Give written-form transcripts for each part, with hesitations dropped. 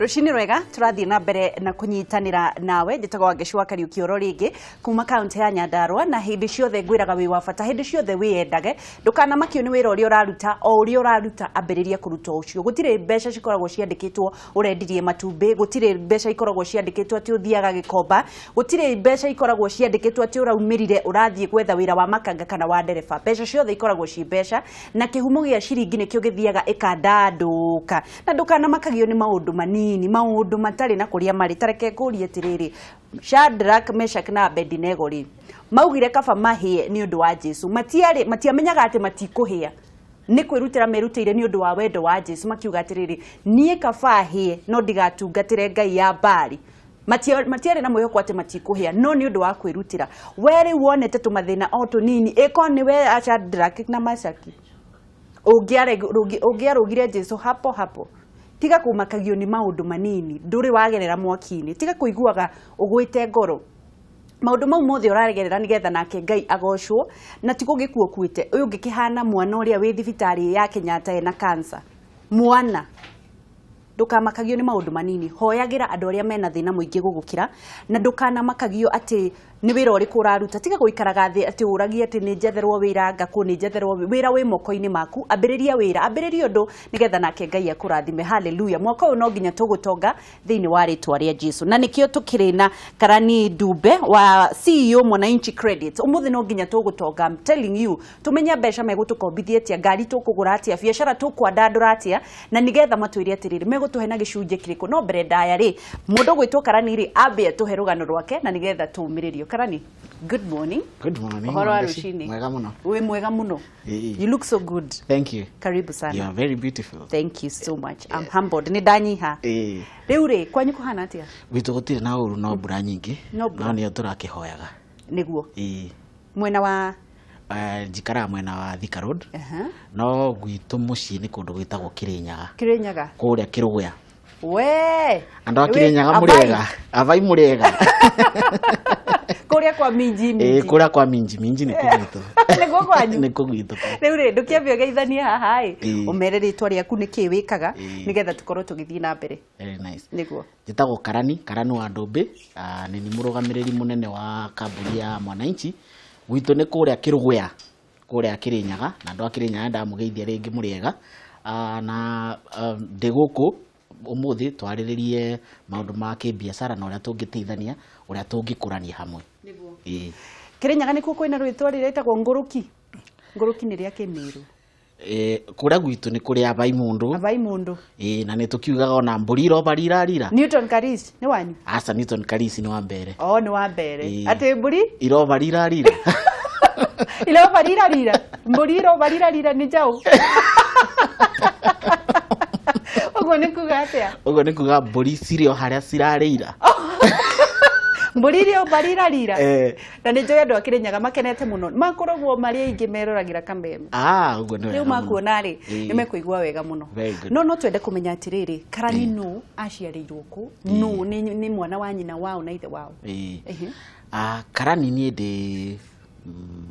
Rucini rwega turathie na mbere na kunyitanira nawe njitagwo Wangechi wa Kariuki oro ringi kuma kaunti ya Nyandarua na hindi ciothe ngwiraga wi wa bata hindi ciothe wiyendage ndukanamakio ni wira uria uraruta o uria uraruta ambiriria kuruta ucio gutire mbeca cikoragwo ciandikitwo urendirie matumbi gutire mbeca ikoragwo ciandikitwo ati uthiaga gikomba gutire mbeca ikoragwo ciandikitwo ati uraumirire urathie gwetha wira wa makanga kana wa ndereba mbeca ciothe ikoragwo ci mbeca na kihumo gia ciringi nikio githiaga ikandanduka na ndukanamakagio ni maundu manini maundu matari na kuria mari tareke ngurie atiriri Shadrach Meshach na Abednego ri maugire kaba mahie ni undu wa Jesu matiari matiamenyaga ati matikuhia ni kwirutira merutire ni undu wa wendo wa Jesu makiuga atiriri nie kaba hie no ndigatungatire ngai ya Baali matiari na mwihoko ati matikuhia no ni undu wa kwirutira weri wonete tumathina o tunini iko ni we Shadrach na Meshach ungiarugire Jesu hapo hapo tiga kumakagio ni maundu manini nduri wagerera mwaki-ini tiga kuiguaga ugwite ngoro maundu mau mothe uragerera nigetha nake Ngai agocwo na ti gũgĩkua ũkuĩte ũyũ ũngĩkĩhana mwana ũrĩa wĩ thibitarĩ ya Kenyatta ena cancer mwana ndukamakagio ni maundu manini hoyagira andu aria mena thina muingi gugukira na ndukanamakagio ati ni wira uriku uraruta tiga guikaraga thi ati uragie ati ni njetherwo wira ngaku ni njetherwo wira wi moko-ini maku ambiriria wira ambiriria undu nigetha nake Ngai akurathime haleluya mwaka uyu no nginya tugutonga thiini wa ritwa ria Jesu na nikio tukiri na Karani Ndumbe wa CEO Mwananchi Credit umuthi no nginya tugutonga I'm telling you tumenye mbeca megutukombithia atia ngari tukugura atia biacara tukwandandura atia na nigetha matwire atiriri megutuhe na gicunjĩ kiriku no mbere ndaya ri mundu gwitwo Karani ri ambe atuhe rugano rwake na nigetha tumiririo Karani, good morning. Good morning. Uhoro wa rucini. Mwega muno. Wi mwega muno. You look so good. Thank you. Karibu sana. You are very beautiful. Thank you so much. I'm humbled. Ni ndanyiha. Riu ri kwanyu kuhana atia? Gwitu gutire na uru no mbura nyingi. No niyo turakihoyaga. Niguo. Mwena wa njikaraga mwena wa Thika Road. No gwitu mucii ni kundu gwitagwo Kirinyaga. Kirinyaga. Kuria Kiruguya. We. Andu a Kirinyaga muriega. Abai muriega. Kuria kwa minji minji. Kuria kwa minji minji ni kugwitu. Niguo kwanyu. Ni kugwitu. Riu ri ndukiambia geithanie haha i. Umere ritwa riaku ni ki wikaga nigetha tukorwo tugithii na mbere. Very nice. Niguo. Njitagwo Karani, Karani wa Ndumbi, ni ni murugamiriri munene wa kambuni ya Mwananchi. Gwitu ni kuria Kiruguya, kuria Kirinyaga, na andu a Kirinyaga ndamugeithia ringi muriega. Na ndi guku umuthi twariririe maundu ma kibiacara na uria tungiteithania uria tungikurania hamwe. Niguo. Kirinyaga nikuo kwina rwitwa riretagwo nguruki. Nguruki ni ria Kimiru. Kuria gwitu ni kuria abai mundu. Abai mundu. Na ni tukiugaga ona mburi iroba rirarira. Newton Karisi ni wanyu? Aca Newton Karisi ni wa mbere. Oh, ni wa mbere. Ati mburi iroba rirarira. Iroba rirarira. Mburi iroba rirarira ni njaũ. Uguo ni kuga atia? Uguo ni kuga mburi cirĩ o haria cirarĩira. Mburi iria barirarira. Na nĩ njũĩ andũ a Kirinyaga makenete mũno. Makoragwo marĩ aingĩ meroragira kameme. Uguo nĩ wega. Rĩu makuona rĩ, nĩ mekũigua wega mũno. No no twende kũmenya atĩrĩrĩ, Karani nũ aciarĩirwo kũ? Nũ nĩ mwana wa nyina wao na ithe wao? Karani niĩ ndĩ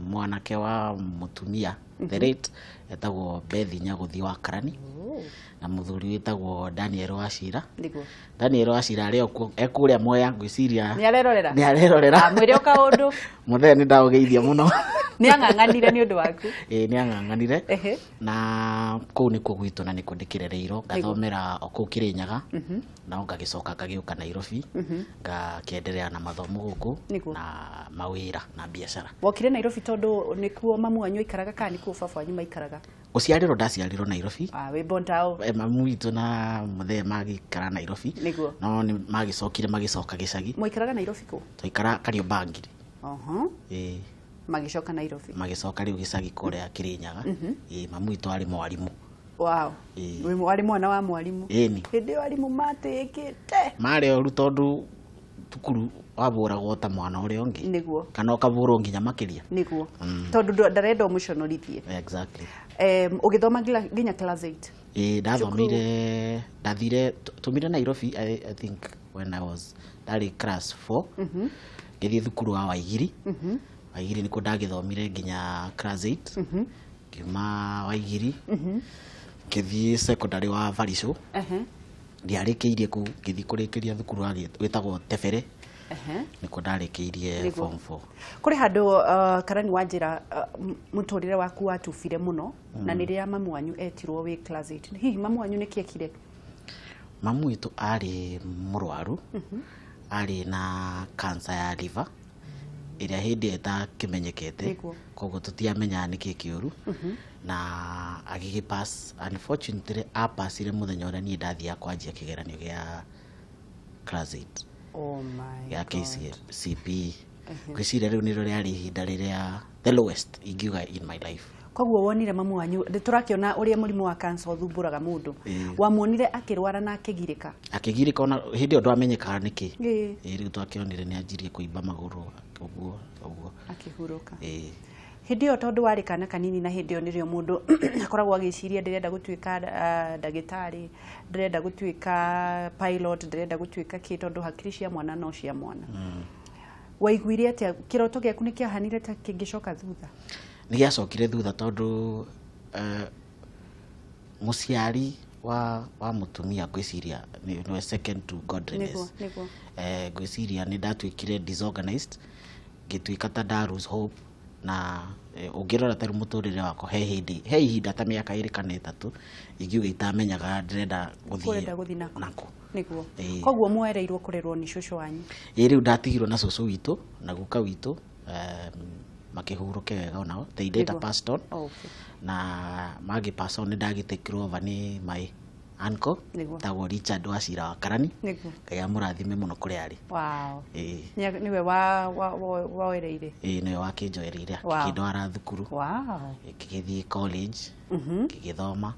mwanake wa mutumia the late etagwo Bethi Nyaguthi wa Karani na muthuri witagwo Daniel Wachira. Niguo. Daniel Wachira ari okuo ekuria Mwea ngwiciria ni arerorera. Ni arerorera. Mwire o kaundu. Muthee ni ndaũgeithia muno. Ni ang'ang'anire ni undu waku. Ni ang'ang'anire. Na kuu nikuo gwitũ na nikuo ndikirereirwo ngathomera o kuu Kirinyaga na ngagicoka ngagiuka Nairobi ngakiendelea na mathomo guku na mawira na biacara. Wokire Nairobi tondu nikuo mamu wanyu aikaraga kana nikuo baba wanyu maikaraga? Guciarirwo ndaciarirwo Nairobi. Wi born tao. Mamu witũ na muthee magikara Nairobi. Niguo. No ni magicokire magicoka gicagi. Mwaikaraga Nairobi kũ? Twaikara Kariobangi. Magicoka Nairobi. Magicoka riu gicagi kuria Kirinyaga. Mamu witũ arĩ mwarimu. Wow. Wi mwari mwana wa mwarimu. Ĩni. Hĩndĩ ĩyo arimũ matĩĩkĩte. Marĩ oru tondu thukuru wabũragwo ta mwana ũrĩa ũngĩ. Niguo. Kana ũkabũrwo nginya makĩria. Niguo. Tondu ndarenda ũmũconorithie. Exactly. Ũgĩthoma nginya class 8? Ndathomire, ndathire tumire Nairobi I think when I was ndarĩ class 4. Ngĩthiĩ thukuru wa Waigiri. Waigiri nĩkuo ndagĩthomire nginya class 8. Ngiuma Waigiri. Ngĩthiĩ secondary wa Varisho. Ndiarĩkĩirie kũu, ngĩthiĩ kũrĩkĩria thukuru wĩtagwo Tebere. Nĩkuo ndarĩkĩirie form 4. Kũrĩ handũ Karani wa njĩra mũtũrĩre waku watubire mũno na nĩ rĩrĩa mamu wanyu etirwo wĩ class 8. Hihi mamu wanyu nĩkĩ ekire? Mamu witũ arĩ mũrwaru, arĩ na cancer ya liver ĩrĩa hĩndĩ ĩyo ĩtakĩmenyekete, koguo tũtiamenyaga nĩkĩ kĩũru, na agĩgĩ pass. Unfortunately apasire mũthenya ũrĩa niĩ ndathiaga kwanjia kĩgeranio gĩa class 8. Oh my ya KCPE. Ngwĩciria rĩu nĩrĩo rĩarĩ ihinda rĩrĩa the lowest ingiuga in my life. Koguo wonire mamu wanyu, tũrakĩona ũrĩa mũrimũ wa cancer ũthumbũraga mũndũ. Wamuonire akĩrwara na akĩgirĩka? Akĩgirĩka ona hĩndĩ ĩyo ndwamenyekaga nĩkĩ. Rĩu twakĩonire nĩ anjirie kũimba magũrũ ũguo ũguo, akĩhurũka. Hĩndĩ ĩyo tondũ warĩ kana kanini, na hĩndĩ ĩyo nĩrĩo mũndũ akoragwo agĩciria ndĩrenda gũtuĩka ndagĩtarĩ, ndĩrenda gũtuĩka pilot, ndĩrenda gũtuĩka kĩ, tondũ hakiri cia mwana no cia mwana. Waiguire atĩa? Kĩroto gĩaku nĩ kĩahanire ta kĩngĩcoka thutha? Nĩ gĩacokire thutha tondũ mũciari wa mũtumia ngwĩciria nĩwe second to godliness. Ngwĩciria nĩ ndatuĩkire disorganized, ngĩtuĩka ta nda lose hope, na ũngĩrora ta rĩu mũtũrĩre wakwa he hĩndĩ, he ihinda ta mĩaka 2 kana 3 ingiuga itamenyaga ndĩrenda gũthiĩ nakũ. Nĩguo. Koguo mwereirwo kũrerwo nĩ cũcũ wanyu? Ĩĩ, rĩu ndatigirwo na cũcũ witũ na guka witũ, makĩhurũke wega onao. They later passed on. Na mangĩ pass on nĩ ndagĩtekirwo over nĩ my uncle tagwo Richard Wachira wa Karani. Ngai amũrathime mũno kũrĩa arĩ. Wow. Nĩwe woereire? Ĩĩ, nĩwe wakĩnjoereire, akĩndwara thukuru. Wow. Ngĩgĩthiĩ college, ngĩgĩthoma,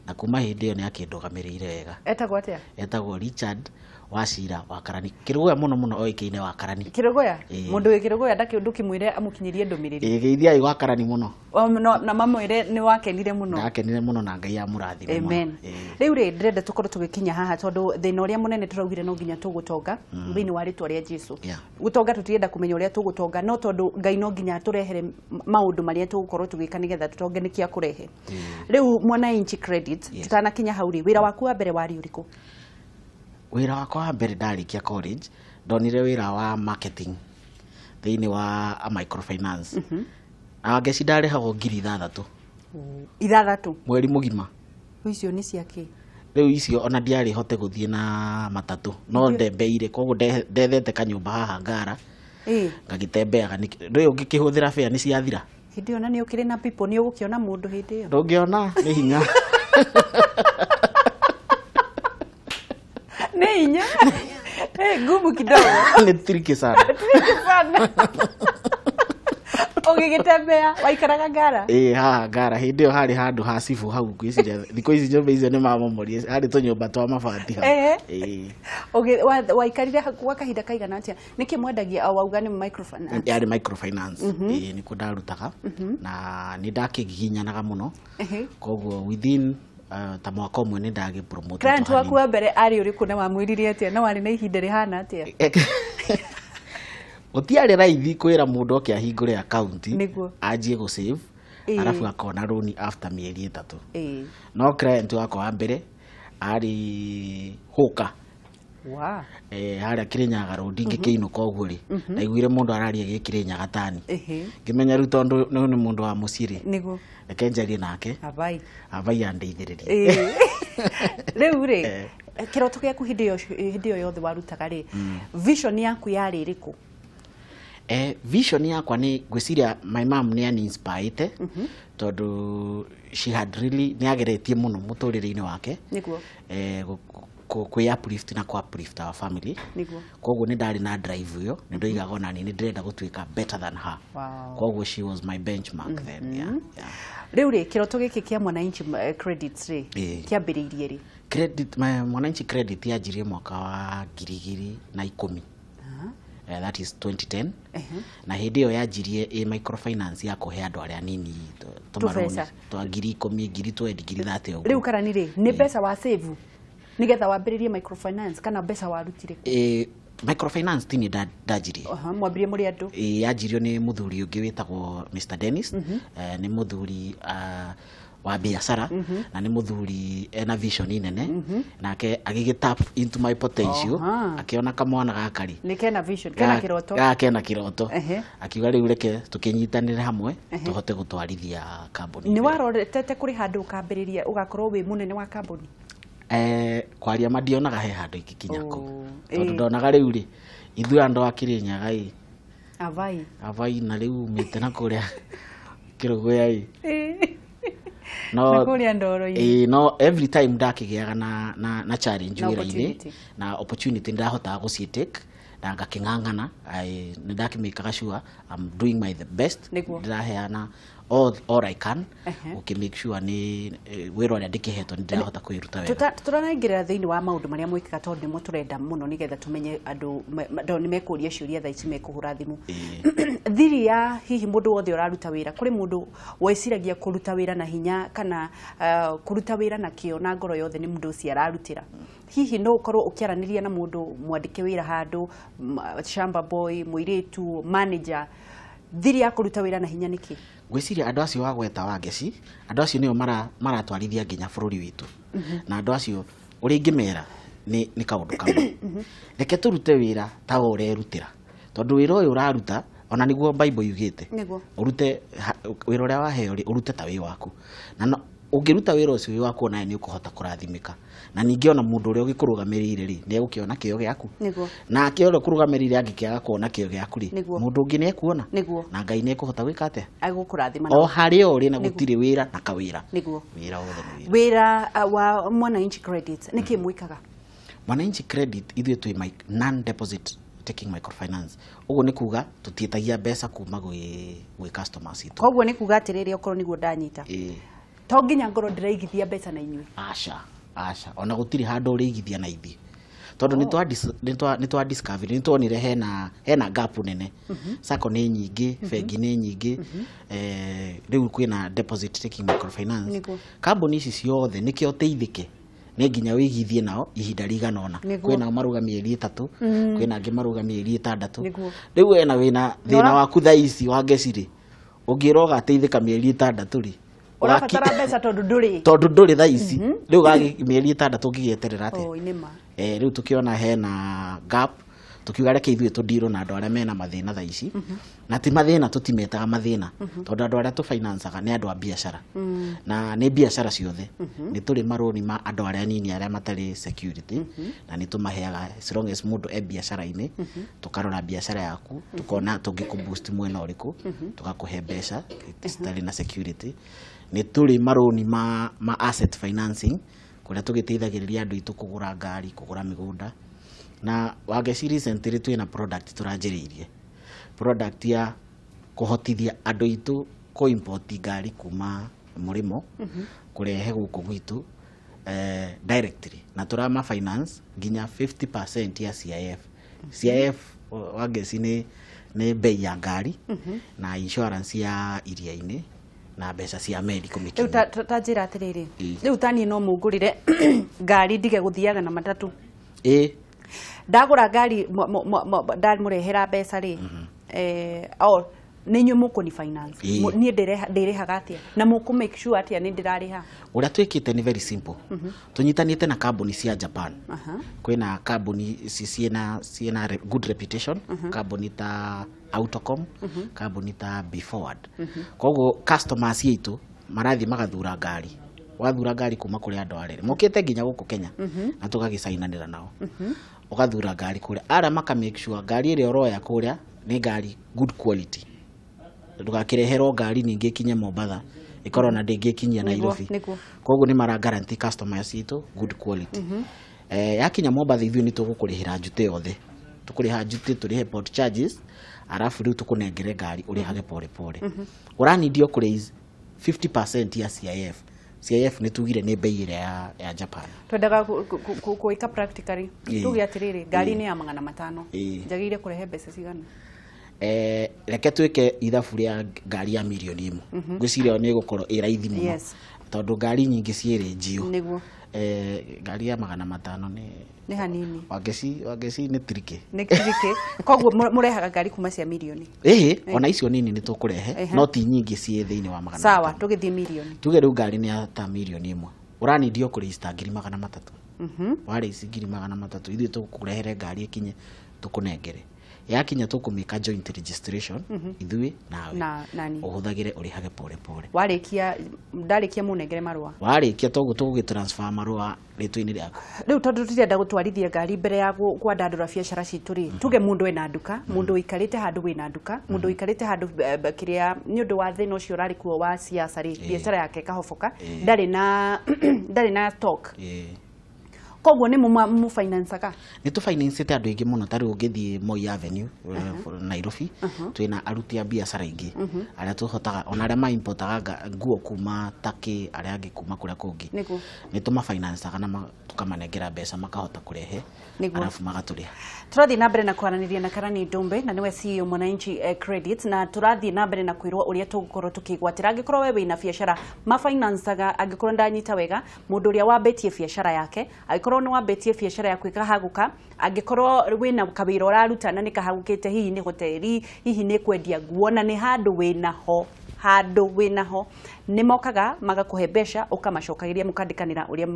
na kuma hĩndĩ ĩyo nĩ akĩndũgamĩrĩire wega. Etagwo atĩa? Etagwo Richard Wachira wa Karani. Kĩrũgũya mũno mũno oĩkaine wa Karani. Kĩrũgũya? Mũndũ wĩ Kĩrũgũya ndũkĩmwĩre amũkinyĩrie ndũmĩrĩri? Ĩĩ, geithiai gwa Karani mũno. Na mamwĩre nĩ wakenire mũno. Ndakenire mũno na Ngai amũrathime mũno. Amen. Rĩu rĩ, ndĩrenda tũkorwo tũgĩkinya haha tondũ thĩna ũrĩa mũnene tũraugire no nginya tũgũtonga thĩinĩ wa rĩtwa rĩa Jesũ. Gũtonga tũtirenda kũmenya ũrĩa tũgũtonga, no tondũ Ngai no nginya atũrehere maũndũ marĩa tũgũkorwo tũgĩka nĩgetha tũtonge nĩkĩo akũrehe. Rĩu Mwananchi Credit, tũtanakinya hau rĩ, wĩra waku wa mbere warĩ ũrĩkũ? Wĩra wakwa wa mbere ndarĩkia college, ndonire wĩra wa marketing thĩinĩ wa microfinance. Na ngeci ndarĩhagwo 6,000. 6 mweri mũgima. Icio nĩ cia kĩ? Rĩu icio ona ndiarĩ hote gũthiĩ na matatũ, no ndembeire, koguo ndethete kanyũmba haha Ngara, ngagĩtembeaga. Rĩu ngĩkĩhũthĩra fare nĩ ciathira. Hĩndĩ ĩyo na nĩ ũkĩrĩ na people, nĩ ũgũkĩona mũndũ hĩndĩ ĩyo? Ndũngĩona, nĩ hinya. Nĩ hinya. Ngumu kidogo. Nĩ tricky sana. Tricky sana. Ũgĩgĩtembea waikaraga Ngara? Ĩĩ, haha Ngara. Hĩndĩ ĩyo harĩ handũ ha cibũ hau ngwĩciria thikũ ici nyũmba icio nĩ mamomorie, harĩ tũnyũmba twa mabati hau. Ĩĩ. Waikarire gwa kahinda kaigana atĩa? Nĩkĩ mwendagia wauga nĩ microfinance? Yarĩ microfinance. Ĩĩ, nĩkuo ndarutaga na nĩ ndakĩgiginyanaga mũno. Koguo within ta mwaka ũmwe nĩ ndagĩ promote. Client waku wa mbere arĩ ũrĩkũ na wamwĩrire atĩa, na warĩ na ihinda rĩhana atĩa? Gũtiarĩ raithi kwĩra mũndũ oke ahingũre account anjie gũ save, arabu akona loan after mĩeri 3. No client wakwa wa mbere arĩ hũka. Harĩa Kĩrĩnyaga road ngĩkĩinũka ũguo rĩ, ndaiguire mũndũ araria gĩ Kĩrĩnyaga tani. Ngĩmenya rĩu tondũ nĩ mũndũ wa mũciĩ rĩ, reke njarie nake abai andeithĩrĩrie. Rĩu rĩ, kĩroto gĩaku hĩndĩ ĩyo yothe warutaga rĩ, vision yaku yarĩ ĩrĩkũ? Vision yakwa nĩ ngwĩciria my mom nĩ aninspirete, tondũ she had really nĩ ageretie mũno mũtũrĩre-inĩ wake. Nĩguo. Kwĩ uplift na kwa uplift our family. Nĩguo. Koguo nĩ ndarĩ na drive ĩyo, nĩ ndoigaga ona niĩ nĩ ndĩrenda gũtuĩka better than her. Koguo she was my benchmark then. Rĩu rĩ, kĩroto gĩkĩ kĩa Mwananchi Credit rĩ, kĩambĩrĩirie rĩ? Credit, Mwananchi Credit yanjirie mwaka wa 2010. That is 2010. Na hĩndĩ ĩyo yanjirie ĩ microfinance ya kũhe andũ arĩa anini tũmarũni twa 10,000, 20,000, 30,000 ũguo. Rĩu Karani rĩ, nĩ mbeca wa save nĩgetha wambĩrĩrie microfinance kana mbeca warutire kũ? Microfinance ti niĩ ndanjirie. Mwambirie mũrĩ andũ? Yanjirio nĩ mũthuri ũngĩ wĩtagwo Mr. Dennis. Nĩ mũthuri wa biacara na nĩ mũthuri ena vision nene, nake agĩgĩ tap into my potential, akiona kamwana gaka rĩ nĩ kena vision, kena kĩroto. Gaka kena kĩroto. Akiuga rĩu reke tũkĩnyitanĩre hamwe tũhote gũtwarithia kambuni. Nĩ warorete kũrĩ handũ ũkambĩrĩria ũgakorwo wĩ mũnene wa kambuni? Kwaria ma ndionaga he handũ ingĩkinya kũu, tondũ ndonaga rĩu rĩ ithuĩ andũ a Kĩrĩnyaga ĩ avai avai na rĩu umĩte na kũrĩa Kĩrũgũya ĩ no na kũrĩa ndoro-inĩ. No every time ndakĩgĩaga na challenge wĩra-inĩ na opportunity ndahotaga gũci take na ngakĩng'ang'ana. Nĩ ndakĩmĩkaga sure I'm doing my the best, ndĩraheana all I can ũkĩ make sure nĩ wĩra ũrĩa ndĩkĩhetwo nĩ ndĩrahota kwĩruta wega. Tũranaingĩrĩra thĩinĩ wa maũndũ marĩa mwĩkaga tondũ nĩmo tũrenda mũno nĩgetha tũmenye andũ nĩ mekũria ciũria thaa ici mekũhũra thimũ. Thiri ya hihi mũndũ wothe ũraruta wĩra, kũrĩ mũndũ weciragia kũruta wĩra na hinya kana kũruta wĩra na kĩo na ngoro yothe nĩ mũndũ ũcio ararutĩra. Hihi no ũkorwo ũkĩaranĩria na mũndũ mwandĩke wĩra handũ, shamba boy, mũirĩtu, manager, thiri ya kũruta wĩra na hinya nĩkĩ? Ngwĩciria andũ acio wagweta wa Ngeci, andũ acio nĩo maratwarithia nginya bũrũri witũ. Na andũ acio ũrĩa ingĩmera nĩ kaũndũ kamwe. Reke tũrute wĩra ta ũrerutĩra, tondũ wĩra ũyũ ũraruta ona nĩguo Bible yugĩte, ũrute wĩra ũrĩa waheo rĩ ũrute ta wĩ waku, na ũngĩruta wĩra ũcio wĩ waku onawe nĩ ũkũhota kũrathimĩka, na ningĩ ona mũndũ ũrĩa ũgĩkũrũgamĩrĩire rĩ nĩ egũkĩona kĩo gĩaku, nake ũrĩa ũkũrũgamĩrĩire angĩkĩaga kuona kĩo gĩaku rĩ mũndũ ũngĩ nĩ ekuona, na Ngai nĩ ekũhota gwĩka atĩa, agũkũrathima o harĩa ũrĩ, na gũtirĩ wĩra na kawĩra. Wĩra wothe nĩ wĩra. Wĩra wa Mwananchi Credit nĩkĩ mwĩkaga? Mwananchi Credit ithuĩ twĩ non deposit taking microfinance, ũguo nĩ kuga tũtiĩtagia mbeca kuma gwĩ customers itũ. Koguo nĩ kuga atĩrĩrĩ, okorwo nĩguo ndanyita, to nginya ngorwo ndĩraigithia mbeca na inyuĩ? Aca, aca, ona gũtirĩ handũ ũrĩigithia na ithuĩ, tondũ nĩ twa discovery, nĩ tuonire hena gap nene. Sacco nĩ nyingĩ, bengi nĩ nyingĩ, rĩu kwĩna deposit taking microfinance. Kambuni ici ciothe nĩkĩo ũteithĩke nĩ nginya wĩigithie nao ihinda rĩigana ũna. Kwĩna maruga mĩeri 3, kwĩna angĩ maruga mĩeri 6. Rĩu wena wĩna thĩna waku thaa ici wa Ngeci rĩ, ũngĩrwo ũgateithĩka mĩeri 6 rĩ, ũrabatara mbeca tondũ ndũrĩ, tondũ ndũrĩ thaa ici. Rĩu mĩeri 6 ũngĩgĩeterera atĩa? Rĩu tũkĩona hena gap, tukiuga reke ithuĩ tũndirwo na andũ arĩa mena mathĩna thaa ici, na ti mathĩna tũtimetaga mathĩna, tondũ andũ arĩa tũfinancaga nĩ andũ a biacara, na nĩ biacara ciothe. Nĩ tũrĩ marũni ma andũ arĩa anini arĩa matarĩ security, na nĩ tũmaheaga as long as mũndũ e biacara-inĩ, tũkarora biacara yaku, tũkona tũngĩkũ boost mwena ũrĩkũ, tũgakũhe mbeca citarĩ na security. Nĩ tũrĩ marũni ma asset financing, kũrĩa tũgĩteithagĩrĩria andũ aitũ kũgũra ngari, kũgũra mĩgũnda. Na Wangeci recently twĩna product tũranjĩrĩirie, product ya kũhotithia andũ aitũ kũ import ngari kuma mũrĩmo kũrehe gũkũ gwitũ directly, na tũrama finance nginya 50% ya CIF. CIF Wangeci nĩ bei ya ngari na insurance ya iria-inĩ na mbeca cia meri kũmĩkinyia. Rĩu ta njĩra atĩrĩrĩ, rĩu ta niĩ no mũngũrĩre ngari ndige gũthiaga na matatũ? Ndagũra ngari ndamũrehera mbeca rĩ, nĩ inyuĩ mũkũni finance, niĩ ndĩrĩhaga atĩa na mũkũ make sure atĩa nĩ ndĩrarĩha? Ũrĩa twĩkĩte nĩ very simple. Tũnyitanĩte na kambuni cia Japan. Kwĩna kambuni ciĩna good reputation, kambuni ta Autocom, kambuni ta Be Forward. Koguo customers aitũ marathiĩ magathura ngari, wathura ngari kuma kũrĩ andũ arĩa mokĩte nginya gũkũ Kenya, na tũgagĩcainanĩra nao. Ũgathura ngari kũrĩa arĩa maka make sure ngari ĩrĩa ũroya kũrĩa nĩ ngari good quality, ndũgakĩreherwo ngari ningĩ ĩkinye Mombatha ĩkorwo na ndĩngĩkinyia Nairobi. Koguo nĩ mara guarantee customers itũ good quality. Yakinya Mombatha ithuĩ nĩ tũgũkũrĩhĩra njutĩ yothe, tũkũrĩha njutĩ, tũrĩhe port charges, arabu rĩu tũkũnengere ngari ũrĩhage pole pole. Ũranindio kũ raise 50% ya CIF. CIF nĩ tugire nĩ bei ĩrĩa ya Japan. Twendaga gwĩka practically. Tuge atĩrĩrĩ, ngari nĩ ya 500, njagĩrĩire kũrehe mbeca cigana? Reke twĩke ithabu rĩa ngari ya mirioni 1. Ngwĩciria nĩ ĩgũkorwo ĩ raithi mũno, tondũ ngari nyingĩ ciĩrĩ njiũ. Ngari ya 500 nĩ hanini. Wangeci nĩ tirike. Nĩ tirike. Koguo mũrehaga ngari kuma cia mirioni? Ĩhĩ, ona icio nini nĩ tũkũrehe, no ti nyingĩ ciĩ thĩinĩ wa 500. Sawa, tũgĩthiĩ mirioni. Tuge rĩu ngari nĩ ya ta 1 million, ũranindio kũregister 300,000. Warĩici 300,000, ithuĩ tũkũrehere ngari ĩkinye, tũkũnengere. Yakinya tũkũmĩka joint registration ithuĩ nawe. Na nani. Ũhũthagĩre ũrĩhage pole pole. Warĩkia ndarĩkia mũnengere marũa? Warĩkia toguo tũgũgĩ transfer marũa rĩtwa-inĩ rĩaku. Rĩu tondũ tũtirenda gũtwarithia ngari mbere ya kwandandũra biacara citũ rĩ, tuge mũndũ ena nduka, mũndũ ũikarĩte handũ wĩna nduka, mũndũ ũikarĩte handũ kĩrĩa nĩ ũndũ wa thĩna ũcio ũrarĩ kuo wa siasa rĩ, biacara yake ĩkahoboka, ndarĩ na stock. Koguo nĩ mũfinancaga? Nĩ tũfinancĩte andũ aingĩ mũno. Ta rĩu ũngĩthiĩ Moi Avenue, Nairobi, twĩna aruti a biacara aingĩ arĩa tũhotaga, ona arĩa maimportaga nguo kuma Turkey, arĩa angĩ kuma kũrĩa kũngĩ. Nĩ tũmafinancaga na tũkamanengera mbeca makahota kũrehe, arabu magatũrĩha. Tũrathiĩ na mbere na kwaranĩria na Karani Ndombe, na nĩwe CEO Mwananchi Credit, na tũrathiĩ na mbere na kwĩrwo ũrĩa tũgũkorwo tũkĩgwatĩra angĩkorwo we wĩna biacara. Mafinancaga, angĩkorwo ndanyita wega, mũndũ ũrĩa wambĩtie biacara yake, angĩkorwo nĩ wambĩtie biacara yaku ĩkahagũka, angĩkorwo wĩna kawĩra ũraruta na nĩ kahagũkĩte, hihi nĩ hoteli, hihi nĩ kwendia nguo, na nĩ handũ wĩna ho, handũ wĩna ho, nĩ mokaga magakũhe mbeca, ũkamacokagĩria, mũkandĩkanĩra ũrĩa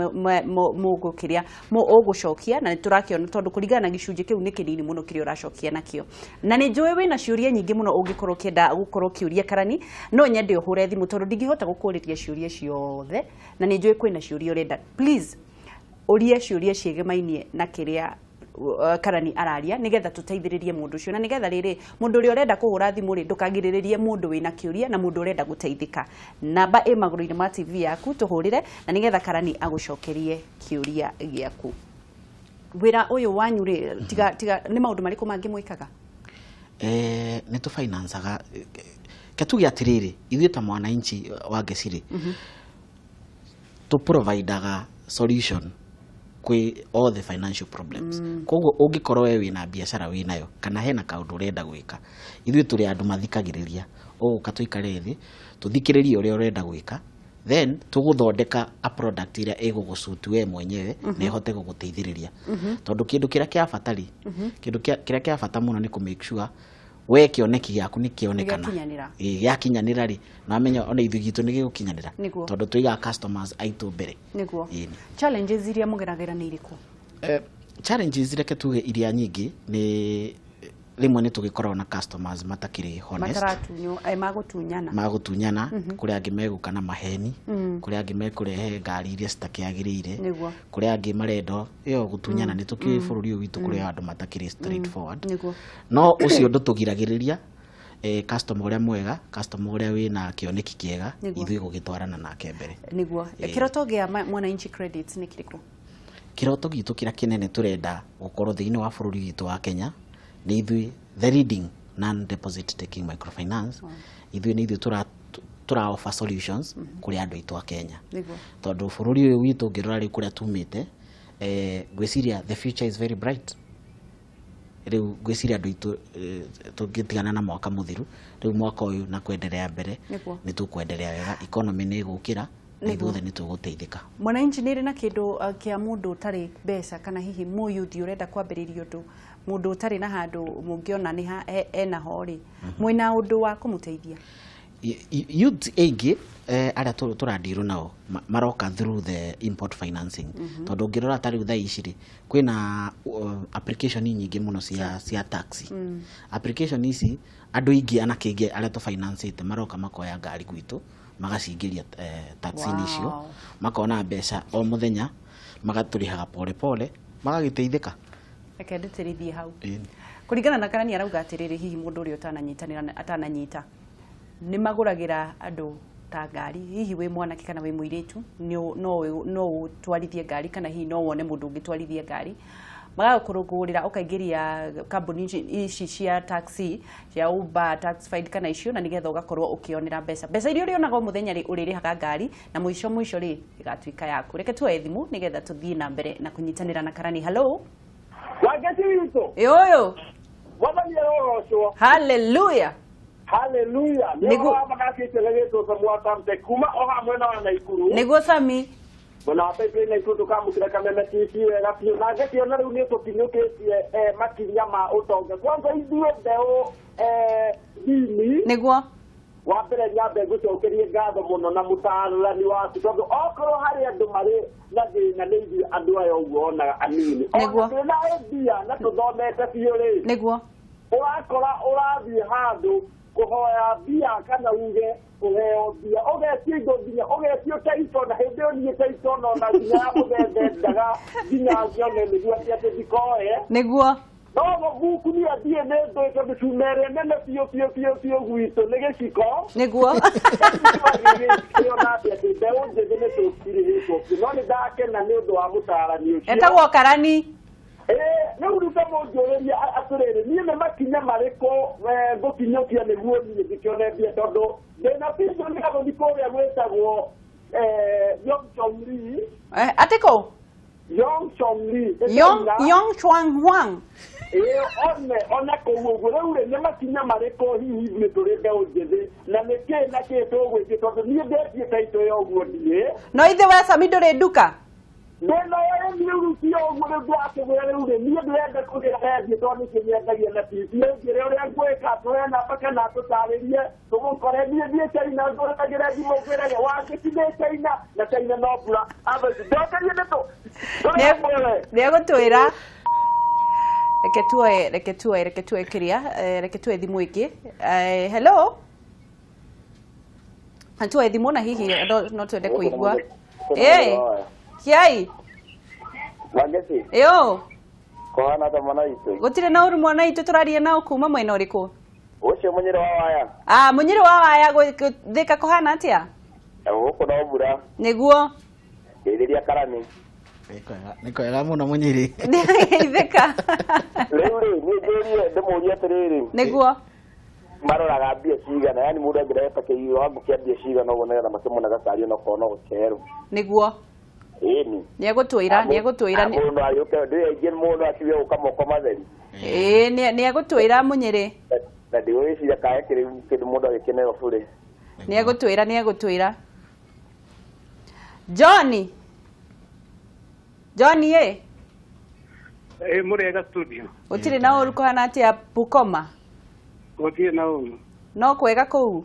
mũgũkĩrĩa ũgũcokia. Na nĩ tũrakĩona tondũ kũringana na gĩcunjĩ kĩu nĩ kĩnini mũno kĩrĩa ũracokia nakĩo. Na nĩ njũĩ wĩna ciũria nyingĩ mũno ũngĩkorwo ũkĩenda gũkorwo ũkĩũria Karani. No nyende ũhũre thimũ tondũ ndingĩhota gũkũrĩria ciũria ciothe, na nĩ njũĩ kwĩna ciũria ũrenda. Please ũrie ciũria ciĩgemainie na kĩrĩa Karani araria, nigetha tũteithĩrĩrie mũndũ ũcio, na nigetha rĩrĩ mũndũ ũrĩa ũrenda kũhũra thimũ rĩ, ndũkagirĩrĩrie mũndũ wĩna kĩũria na mũndũ ũrenda gũteithĩka. Namba ĩ magũrũ-inĩ ma TV yaku, tũhũrĩre na nigetha Karani agũcokerie kĩũria gĩaku. Wĩra ũyũ wanyu rĩ, tiga tiga nĩ maũndũ marĩkũ mangĩ mwĩkaga? Nĩ tũfinancaga, ke tuge atĩrĩrĩ, ithuĩ ta Mwananchi wa Ngeci rĩ, tũ providaga solution kwĩ all the financial problems. Koguo ũngĩkorwo we wĩna biacara wĩnayo kana hena kaũndũ ũrenda gwĩka, ithuĩ tũrĩ andũ mathikagĩrĩria. Ũgũka tũikare thĩ, tũthikĩrĩrie ũrĩa ũrenda gwĩka, then tũgũthondeka a product ĩrĩa ĩgũgũsuit we mwenyewe na ĩhote gũgũteithĩrĩria, tondũ kĩndũ kĩrĩa kĩa bata rĩ, kĩndũ kĩrĩa kĩa bata mũno nĩ kũ make sure we kĩoneki gĩaku nĩ kĩonekana. Nĩgĩakinyanĩra. Ĩĩ, gĩakinyanĩra rĩ, na wamenya ona ithuĩ gitũ nĩ gĩgũkinyanĩra, tondũ tũigaga customers aitũ mbere. Ĩĩ. Challenges iria mũgeragĩra nĩ irĩkũ? Challenges, reke tuge iria nyingĩ nĩ rĩmwe nĩ tũgĩkoragwo na customers matakĩrĩ honest. Mataratunywo, magũtunyana. Magũtunyana. Kũrĩ angĩ megũka na maheni, kũrĩ angĩ mekũrehe ngari iria citakĩagĩrĩire, kũrĩ angĩ marenda ĩyo gũtunyana. Nĩ tũkĩũĩ bũrũri ũyũ witũ kũrĩ andũ matakĩrĩ straight forward. No ũcio ndũtũgiragĩrĩria, customer ũrĩa mwega, customer ũrĩa wĩna kĩoneki kĩega, ithuĩ gũgĩtwarana nake mbere. Kĩroto gĩa Mwananchi Credits nĩ kĩrĩkũ? Kĩroto gitũ kĩrĩa kĩnene tũrenda gũkorwo thĩinĩ wa bũrũri witũ wa Kenya nĩ ithuĩ the leading non deposit taking microfinance. Ithuĩ nĩ ithuĩ tũra offer solutions kũrĩ andũ aitũ a Kenya, tondũ bũrũri ũyũ witũ ũngĩrora rĩu kũrĩa tumĩte, ngwĩciria the future is very bright. Rĩu ngwĩciria andũ aitũ, tũngĩtigana na mwaka mũthiru, rĩu mwaka ũyũ na kwenderea mbere, nĩ tũkwenderea wega, economy nĩ ĩgũkĩra na ithuothe nĩ tũgũteithĩka. Mwananchi nĩ ĩrĩ na kĩndũ kĩa mũndũ ũtarĩ mbeca, kana hihi mũyuthi ũrenda kwambĩrĩria ũndũ, mũndũ ũtarĩ na handũ mũngĩona nĩ enaho rĩ, mwĩna ũndũ wa kũmũteithia? Youth aingĩ arĩa tũrandirwo nao maroka through the import financing, tondũ ũngĩrora ta rĩu thaa ici rĩ, kwĩna application nyingĩ mũno cia taxi. Application ici, andũ aingĩ, anake aingĩ arĩa tũfinancĩte maroka makoya ngari gwitũ, magacingĩria taxi-inĩ icio, makona mbeca o mũthenya, magatũrĩhaga pole pole, magagĩteithĩka. Reke ndĩtĩrithie hau. Ĩni. Kũringana na Karani, arauga atĩrĩrĩ, hihi mũndũ ũrĩa ũtananyitanĩra atananyita nĩ magũragĩra andũ ta ngari, hihi wĩ mwanake kana wĩ mũirĩtu, no ũtwarithie ngari, kana hihi no wone mũndũ ũngĩtwarithia ngari, magakũrũgũrĩra ũkaingĩria kambuni ici cia taxi, cia Uber, Taxify kana icio, na nĩgetha ũgakorwo ũkĩonera mbeca. Mbeca iria ũrĩonaga o mũthenya rĩ, ũrĩrĩhaga ngari, na mũico mũico rĩ, ĩgatuĩka yaku. Reke tuoe thimũ nĩgetha tũthiĩ na mbere na kũnyitanĩra na Karani. Hello. Wangeci witũ. Ĩ ũyũ. Mwathani arogocwo. Haleluya. Haleluya. Nĩ wa makakĩte gĩgĩtwo Samuel Tamte kuma o haha mwena wa Naikuru. Nĩguo, Sami. Mwena wa Pipeline itũ tũkamũkĩra Kameme TV wega biũ, na ngakĩona rĩu nĩ tũkinyũkĩtie makinya ma ũtonga. Kwanza ithuĩ mbeũ nini. Nĩguo. Wa mbere nyambe ngũcokerie ngatho mũno na mũtaarani waku, tondũ okorwo harĩ andũ marĩ na thĩna nĩ ithuĩ andũ aya ũguo onaga anini. Nĩguo. Ona twĩna mbia na tũthomete biũ rĩ. Nĩguo. Ũrakora ũrathiĩ handũ kũhoya mbia kana uge kũheo mbia, ũgetio indo nginya ũgetio taito, na hĩndĩ ĩyo niĩ taito no na nginya ya mũthemba endaga nginya nyone nĩguo atĩ atĩ ndikoe. Nĩguo. No mũbuku niĩ thiĩ nĩ ndũĩ tondũ cuma ĩrĩa nene biũ biũ biũ biũ gwitũ nĩ gĩciko. Nĩguo. Kĩona atĩ atĩ mbeũ njĩthĩ nĩ tũtirĩhĩtwo biũ, no nĩ ndakena nĩ ũndũ wa mũtaarani ũcio. Etagwo Karani. Rĩu rute mũnjũrĩrie atĩrĩrĩ, niĩ nĩ makinya marĩkũ ngũkinyũkia nĩguo niĩ ngĩkĩone mbia, tondũ ndĩna vision ya gũthiĩ kũrĩa gwĩtagwo Yong Chong Lee. Atĩ kũ? Yong Chong Lee. Yong Chuang Huang. One kũu ũguo. Rĩu rĩ, nĩ makinya marĩkũ hihi ithuĩ tũrĩ mbeũ njĩthĩ na nĩ kĩ na kĩ tũgwĩtia, tondũ niĩ ndetie taitũ ya ũguo ndiĩ. No ithe we Sami ndũrĩ nduka? Ndĩna ĩni rĩu ti ũguo rĩu ndwakĩgũra rĩu rĩ, niĩ ndĩrenda kũgĩra rendio tondũ nĩkĩo nyendagia na TV. Njĩre ũrĩa ngwĩka, tũhe namba kana tũtarĩrie tũmũkore. Niĩ thiĩ China ngũragĩre thimũ ngwĩrage Wangeci ndĩ China na China no mbura. Ndokerie nĩtũ. Nĩegũtwĩra. Reke tuoe, reke tuoe, reke tuoe kĩrĩa, reke tuoe thimũ ĩngĩ. Hello? Tuoe thimũ na hihi no twende kũigua. Kiai. Wangeci. Yo. Kũhana ta mwana witũ. Gũtirĩ na ũru mwana witũ, tũraria nao kuma mwena ũrĩkũ? Ũcio Mũnyĩrĩ wa Waya. Mũnyĩrĩ wa Waya Thĩka kũhana atĩa? Gũkũ no mbura. Nĩguo. Ngeithĩria Karani. Nĩ kwega mũno Mũnyĩrĩ. Nĩgeithĩka. Rĩu rĩ, nĩ njũrie ndĩmũrie atĩrĩrĩ. Nĩguo. Maroraga mbia cigana, yani mũndũ angĩreheta kĩwango kĩa mbia cigana ũguo nĩgetha makĩmũne gacari onokorwo no gũkerwo. Nĩguo. Ĩni. Nĩegũtwĩra, nĩegũtwĩra. Mũndũ agĩũke, ndĩ aingĩ mũndũ akiuge gũka moko matheri. Nĩegũtwĩra Mũnyĩrĩ. Na ndigwĩciria kae kĩrĩ kĩndũ mũndũ agĩkenero bure. Nĩegũtwĩra, nĩegũtwĩra. Johnny. Johnny ĩ. Mũrĩega studio. Gũtirĩ na ũru kũhana atĩa Bukoma? Gũtirĩ na ũru. No kwega kũu?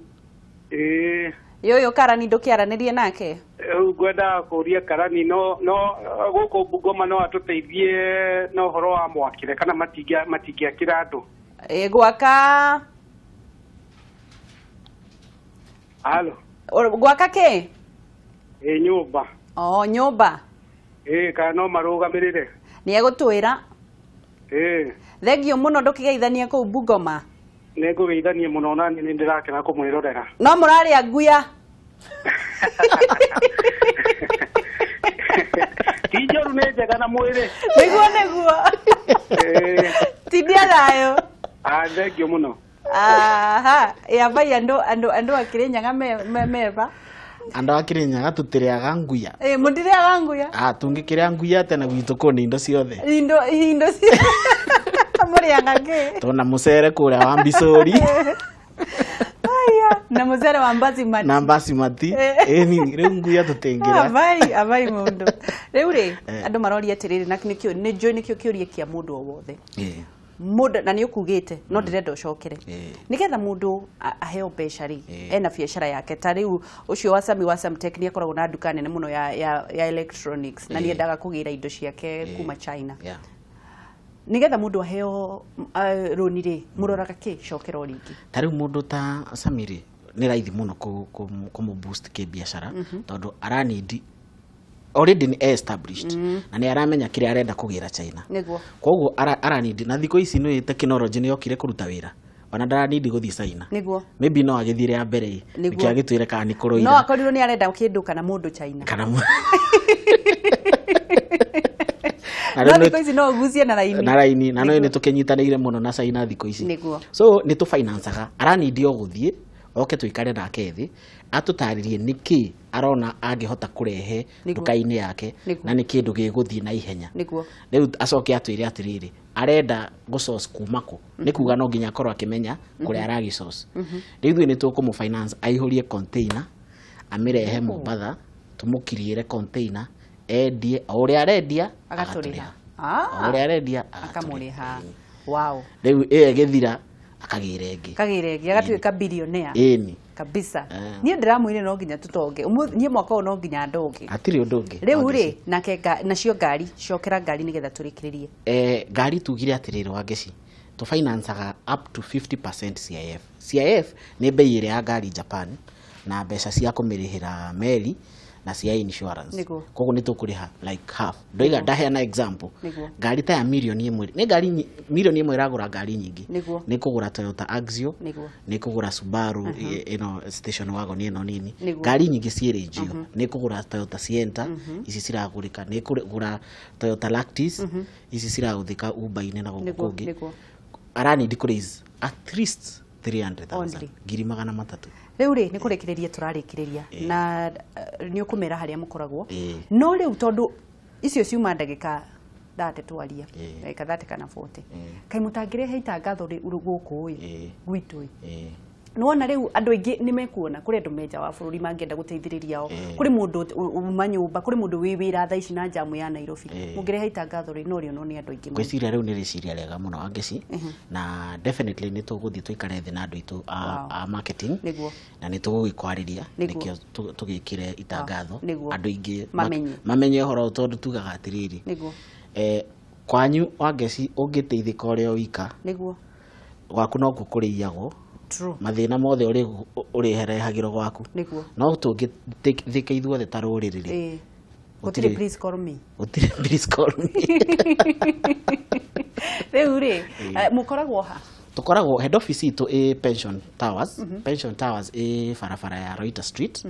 Yũyũ Karani ndũkĩaranĩrie nake? Rĩu ngwendaga kũria Karani no gũkũ Bungoma no atũteithie na ũhoro wa mwakĩre kana matingĩakĩra andũ. Gwaka. Halo. Gwaka kĩ? Nyũmba. Oh, nyũmba. Kana no marũgamĩrĩre. Nĩegũtwĩra. Thengio mũno ndũkĩgeithanie kũu Bungoma. Nĩngũgeithania mũno na niĩ nĩndĩrakena kũmwĩrorera. No mũrarĩa nguya. Ti njoru nĩ njega na mwĩrĩ. Nĩguo nĩguo. Tindia thayũ. Thengio mũno. Aha, yambai andũ andũ andũ a Kĩrĩnyaga meba. Andũ a Kĩrĩnyaga tũtirĩaga nguya. Mũtirĩaga nguya? Tũngĩkĩrĩa nguya atĩa na gwitũ kũu nĩ indo ciothe. Indo ciothe. Mũrĩaga kĩ? Tona mũcere kũrĩa wa Mbicũri. Aya, na mũcere wa Mbasimati. Na Mbasimati. Ĩni, rĩu nguya tũtingĩrĩa. Abai, abai mũndũ. Rĩu rĩ, andũ maroria atĩrĩrĩ, na nĩkĩo nĩ njũĩ nĩkĩo kĩũria kĩa mũndũ o wothe. Mũndũ na nĩ ũkugĩte no ndĩrenda ũcokere. Nĩgetha mũndũ aheo mbeca rĩ, ena biacara yake ta rĩu ũcio wa Sami wa Samtech nĩ akoragwo na nduka nene mũno ya electronics na nĩendaga kũgĩra indo ciake kuma China. Nĩgetha mũndũ aheo rũni rĩ, mũroraga kĩ? Cokera o rĩngĩ. Ta rĩu mũndũ ta Sami rĩ, nĩ raithi mũno kũmũ boost kĩbiacara tondũ aranindi already ni established na nĩ aramenya kĩrĩa arenda kũgĩra China. Nĩguo. Koguo aranindi na thikũ ici nĩ technology nĩ yokire kũruta wĩra. Ona ndaranindi gũthiĩ China. Nĩguo. Maybe no agĩthiĩ rĩa mbere ĩ, nĩkĩo agĩtwĩre kana nĩ kũroira. No akorirwo nĩ arenda kĩndũ kana mũndũ China. Kana No thikũ ici no ũgucie na raini. Na raini, na no nĩ tũkĩnyitanĩire mũno na China thikũ ici. Nĩguo. So nĩ tũfinancaga, aranindi o gũthiĩ oke tũikare nake thĩ atũtarĩrie nĩkĩ arona angĩhota kũrehe nduka-inĩ yake na nĩ kĩndũ gĩgũthiĩ na ihenya. Nĩguo. Rĩu acoke atwĩre atĩrĩrĩ, arenda gũ source kuma kũ, nĩ kuga no nginya akorwo akĩmenya kũrĩa aragĩ source. Rĩu ithuĩ nĩ tũkũmũ finance aihũrie container amĩrehe Mombatha, tũmũkiriĩre container Endie o ũrĩa arendia, Agatũrĩha. O ũrĩa arendia akamũrĩha. Wow. Rĩu ĩyo ĩgĩthira akagĩra ĩngĩ. Kagĩra ĩngĩ agatuĩka billionaire. Ĩni. Kabisa. Niĩ ndĩramwĩrire no nginya tũtonge. Niĩ mwaka ũyũ no nginya ndonge. Hatirĩ ũndũ ũngĩ. Rĩu rĩ, nake nacio ngari, cokera ngari nĩgetha tũrĩkĩrĩrie. Ngari tugire atĩrĩrĩ Wangeci, tũfinancaga up to 50% CIF. CIF nĩ bei ĩrĩa ya ngari Japan na mbeca cia kũmĩrĩhĩra meri na cia insurance. Koguo nĩ tũkũrĩha like half. Ndoiga ndaheana example. Ngari ta ya mirioni ĩmwe, nĩ ngari mirioni ĩmwe ĩragũra ngari nyingĩ. Nĩ kũgũra Toyota Axio, nĩ kũgũra Subaru ĩno station wagon ĩno nini. Ngari nyingĩ ciĩ range ĩyo. Nĩ kũgũra Toyota Sienta, ici ciragũrĩka, nĩ kũgũra Toyota Lactis, ici cirahũthĩka Uber-inĩ na gũkũ kũngĩ. Aranidi kũ raise at least 300,000, ngiri magana matatũ. Rĩu rĩ, nĩ kũrĩkĩrĩria tũrarĩkĩrĩria na nĩ ũkũmera harĩa mũkoragwo. No rĩu tondũ icio ciuma ndagĩka 30 twaria, ndagĩka 30 kana 40. Kaĩ mũtangĩrehe itangatho rĩ gũkũ ĩ, gwitũ ĩ. Nĩwona rĩu andũ aingĩ nĩ mekuona kũrĩ andũ me nja wa bũrũri mangĩenda gũteithĩrĩria o, kũrĩ mũndũ uma nyũmba, kũrĩ mũndũ wĩ wĩra thaa ici na njamu ya Nairobi. Mũngĩrehe itangatho rĩ, no rĩonwo nĩ andũ aingĩ mũno. Ngwĩciria rĩu nĩ rĩciria rĩega mũno Wangeci, na definitely nĩ tũgũthiĩ tũikare thĩ na andũ aitũ a marketing, na nĩ tũgũgĩkwarĩria nĩkĩo tũgĩkĩre itangatho andũ aingĩ mamenye ũhoro ũyũ, tondũ tugaga atĩrĩrĩ, kwanyu Wangeci ũngĩteithĩka ũrĩ o wika, gwaku nokuo kũrĩiyagwo. Mathĩna mothe ũrĩherehagĩrwo gwaku. No tũngĩthĩka ithuothe ta rũrĩrĩ rĩ, gũtirĩ please call me. Gũtirĩ please call me. Rĩu rĩ, mũkoragwo ha? Tũkoragwo head office itũ ĩ Pension Towers. Pension Towers ĩ barabara ya Reuter Street,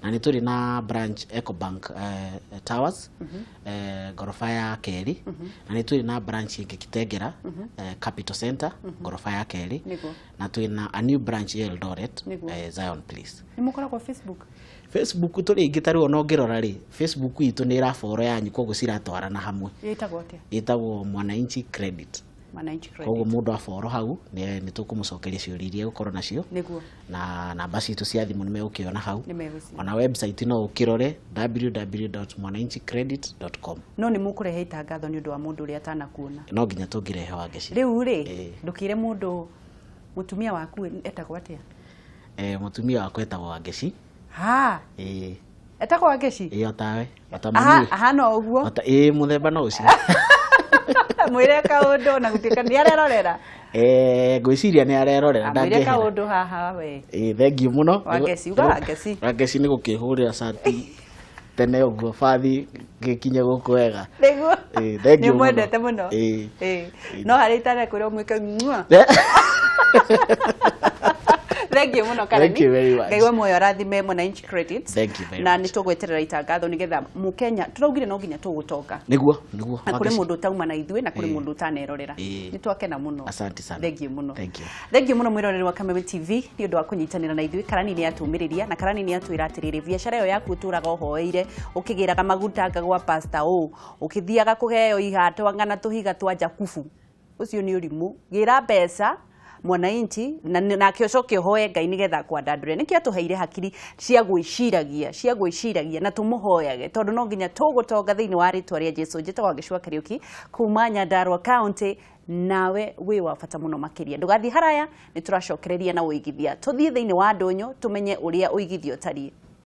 na nĩ tũrĩ na branch Ecobank Towers, ngoroba ya kerĩ, na nĩ tũrĩ na branch ĩngĩ Kitengera, Capital Center, ngoroba ya kerĩ, na twĩ na a new branch Eldoret, Zion Place. Nĩ mũkoragwo Facebook? Facebook tũrĩ aingĩ, ta rĩu ona ũngĩrora rĩ, Facebook itũ nĩ ĩraboro yanyu, koguo ciratwarana hamwe. Ĩtagwo atĩa? Ĩtagwo Mwananchi Credit. Mwananchi Credit. Koguo mũndũ aboro hau nĩ tũkũmũcokeria ciũria iria egũkorwo nacio, na namba citũ cia thimũ nĩ megũkĩona hau, ona website no ũkĩrore www.mwananchicredit.com. No nĩ mũkũrehe itangatho nĩ ũndũ wa mũndũ ũrĩa atanakuona. No nginya tũngĩrehe Wangeci. Rĩu rĩ, ndũkĩre mũndũ, mũtumia waku etagwo atĩa? Mũtumia wakwa etagwo Wangeci. Ha. Etagwo Wangeci? Ĩĩ, otawe, ota mami. Ahana ũguo. Ĩĩ, mũthemba no ũcio. Mwĩre kaũndũ na gũtuĩka nĩ arerorera. Ngwĩciria nĩ arerorera, ndangĩehera. Mwĩre kaũndũ haha we. Thank you mũno. Wangeci, uga Wangeci. Wangeci nĩ gũkĩhũrĩra cati tene ũguo bathi gĩkinye gũkũ wega. Nĩguo. Thank you mũno. Nĩmwendete mũno. No harĩa itanakwĩra ũmwĩke mua. Thank you mũno Karani. Thank you very much. Ngai wa muoyo arathime Mwananchi Credit. Thank you very na much. Nĩ tũgweterera itangatho nĩgetha mũkenya tũraugire no nginya tũgũtonga. Nĩguo, nĩguo. Na kũrĩ mũndũ ũtauma na ithuĩ na kũrĩ mũndũ ũtanerorera. Nĩ twakena mũno. Asante sana. Thank you mũno. Thank you. Thank you mũno mwĩroreri wa Kameme TV nĩ ũndũ wa kũnyitanĩra na ithuĩ. Karani nĩ atũmĩrĩria na Karani nĩ atwĩra atĩrĩrĩ, biacara ĩyo yaku ũtũraga ũhoeire, ũkĩgĩraga maguta anga gwa pastor ũũ, ũkĩthiaga kũheo ihato anga na tũhiga twa Jakubu. Ũcio nĩ ũrimũ. Gĩra mbeca Mwananchi na nake ũcoke ũhoe Ngai nĩgetha akwandandũre. Nĩkĩo atũheire hakiri cia gwĩciragia na tũmũhoyage tondũ no nginya tũgũtonga thĩinĩ wa rĩtwa rĩa Jesu. Njĩtagwo Wangeci Kariũki kuma Nyandarua County, nawe wĩ wa bata mũno makĩria. Ndũgathiĩ haraya, nĩ tũracokereria na ũigithia. Tũthiĩ thĩinĩ wa ndũnyũ tũmenye ũrĩa ũigithia ũtariĩ.